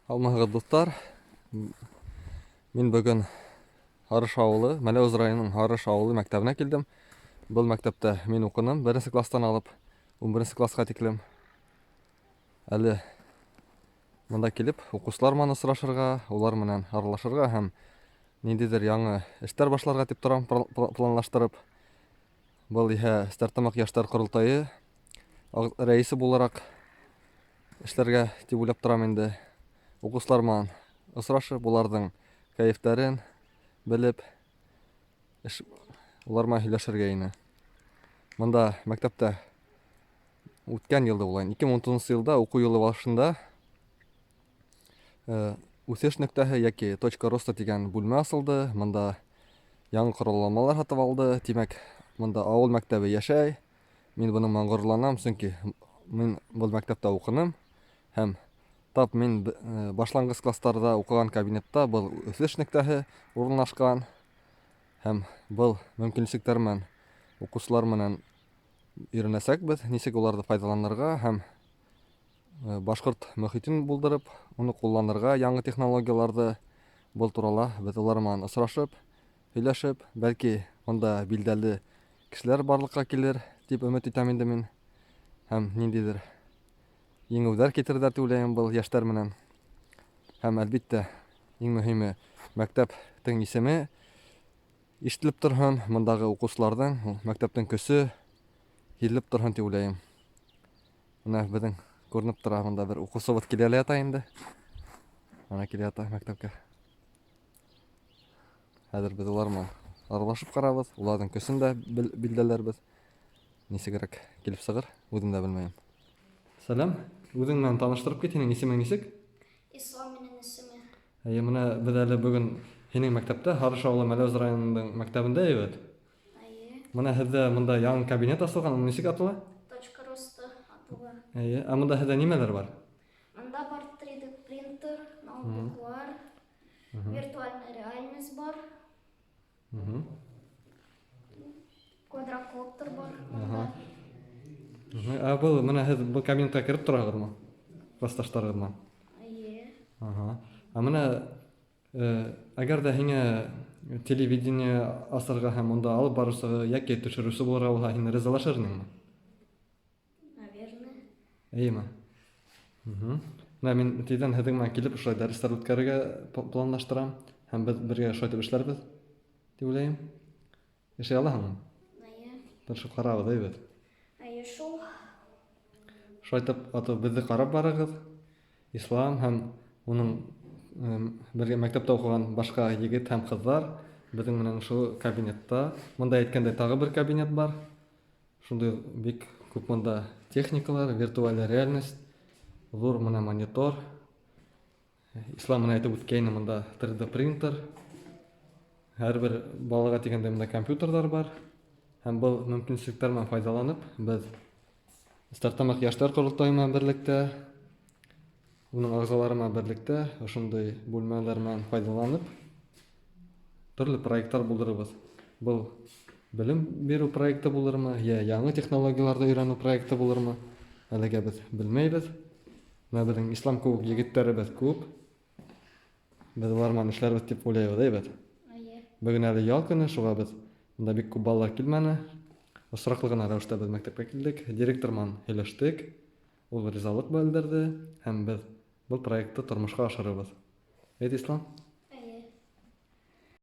Һаумыһығыҙ, дуҫтар! Мин бөгөн Һарыш ауылы, Мәләүез районының Һарыш ауылы мәктәбенә килдем. Был мәктәптә мин уҡыным беренсе класстан алып 11 классҡа тиклем. Әле мында килеп уҡыусылар менән осрашырға, улар менән аралашырға һәм ниндәйҙер яңы эштәр башларға тип торам, планлаштырып. Был иһә Стәрлетамаҡ йәштәр ҡоролтайы рәйесе булараҡ эшләргә тип уйлап торам инде. Уҡыусылар менән осрашып, уларҙың кәйефтәрен белеп, эш улар менән һөйләшергә ине. Мында мәктәптә үткән йылда булайын, 2019 йылда уҡыу йылы башында үҫеш нөктәһе йәки точка роста тигән бүлмә асылды. Мында яңы ҡоролламалар һатып алды. Тимәк, мында ауыл мәктәбе йәшәй. Мин бының менән ғорурланам, сөнки мин был мәктәптә уҡыным һәм тап мин башланғыс класстарҙа уҡыған кабинетта был үҫеш нөктәһе урынлашҡан һәм был мөмкинлектәр менән уҡыусылар менән өйрәнәсәкбеҙ, нисек уларҙы файҙаланырға һәм башҡорт мөхитен булдырып, уны ҡулланырға яңы технологияларҙы. Был турала беҙ улар менән осрашып, һөйләшеп, бәлки унда билдәле кешеләр барлыҡҡа килер тип өмөт итәм инде мин. Һәм ниндәйҙер еңеүҙәр китерҙәр тип уйлайым был йәштәр менән. Һәм әлбиттә, иң мөһиме мәктәптең исеме ишетелеп торһон, мындағы уҡыусыларҙың, мәктәптең көсө һиҙелеп торһон тип уйлайым. Бына беҙҙең күренеп тора, мында бер уҡыусыбыҙ килә лә ята инде. Ана килә ята мәктәпкә. Хәҙер беҙ улар менән аралашып ҡарабыҙ, уларҙың көсөн дә билдәләрбеҙ. Нисегерәк килеп сығыр, үҙем дә белмәйем. Сәләм, үҙең менән таныштырып кит, һинең исемең нисек? Ислам минең исемем. Әйе, менә беҙ әле бөгөн һинең мәктәптә, Һарыш ауылы Мәләүез районының мәктәбендә бит. Әйе. Менә һеҙҙә мында яңы кабинет асылған, ул нисек атала? Точка роста атала. Әйе, ә мында һеҙҙә нимәләр бар? Мында бар 3D принтер, ноутбуклар, виртуальная реальность бар, квадрокоптер бар мында. Ә был менә һеҙ был кабинетҡа кереп тораһығыҙмы? Класташтарығыҙ менән? Әйе. Ә менә әгәр ҙә һиңә телевидение асырға һәм унда алып барыусы йәки төшөрөүсе булырға булһа, һин ризалашыр инеңме? Наверное. Эйеме? Менә мин тиҙҙән һеҙҙең менән килеп ошолай дәрестәр үткәрергә планлаштырам һәм беҙ бергә шулай итеп эшләрбеҙ тип уйлайым. Эшләй алаһыңмы? Әйе. Тырышып ҡарабыҙ, әйбәт. Әйе шул. Шулай итеп, аты беҙҙе ҡарап барығыҙ. Ислам һәм уның бергә мәктәптә уҡыған башҡа егет һәм ҡыҙҙар беҙҙең менән ошо кабинетта. Мында әйткәндәй тағы бер кабинет бар. Шундай бик күп мында техникалар, виртуаль реальность, ҙур менә монитор. Ислам менә әйтеп үткәйне, мында 3D принтер. Һәр бер балаға тигәндәй мында компьютерҙар бар. Һәм был мөмкинлектәр менән файҙаланып, беҙ Стәрлетамаҡ йәштәр ҡоролтайы менән берлектә, уның ағзалары менән берлектә ошондай бүлмәләр менән файҙаланып, төрлө проекттар булдырырбыҙ. Был белем биреү проекты булырмы, йә яңы технологияларҙы өйрәнеү проекты булырмы, әлегә беҙ белмәйбеҙ. Менә беҙҙең Ислам кеүек егеттәребеҙ күп. Беҙ улар менән эшләрбеҙ тип уйлайбыҙ, әйбәт. Әйе. Бөгөн әле ял көнө, шуға беҙ мында бик күп балалар килмәне. Осраҡлы ғына рәүештә беҙ мәктәпкә килдек. Директор менән һөйләштек. Ул ризалыҡ белдерҙе һәм беҙ был проектты тормошҡа ашырырбыҙ. Әйт, Ислам.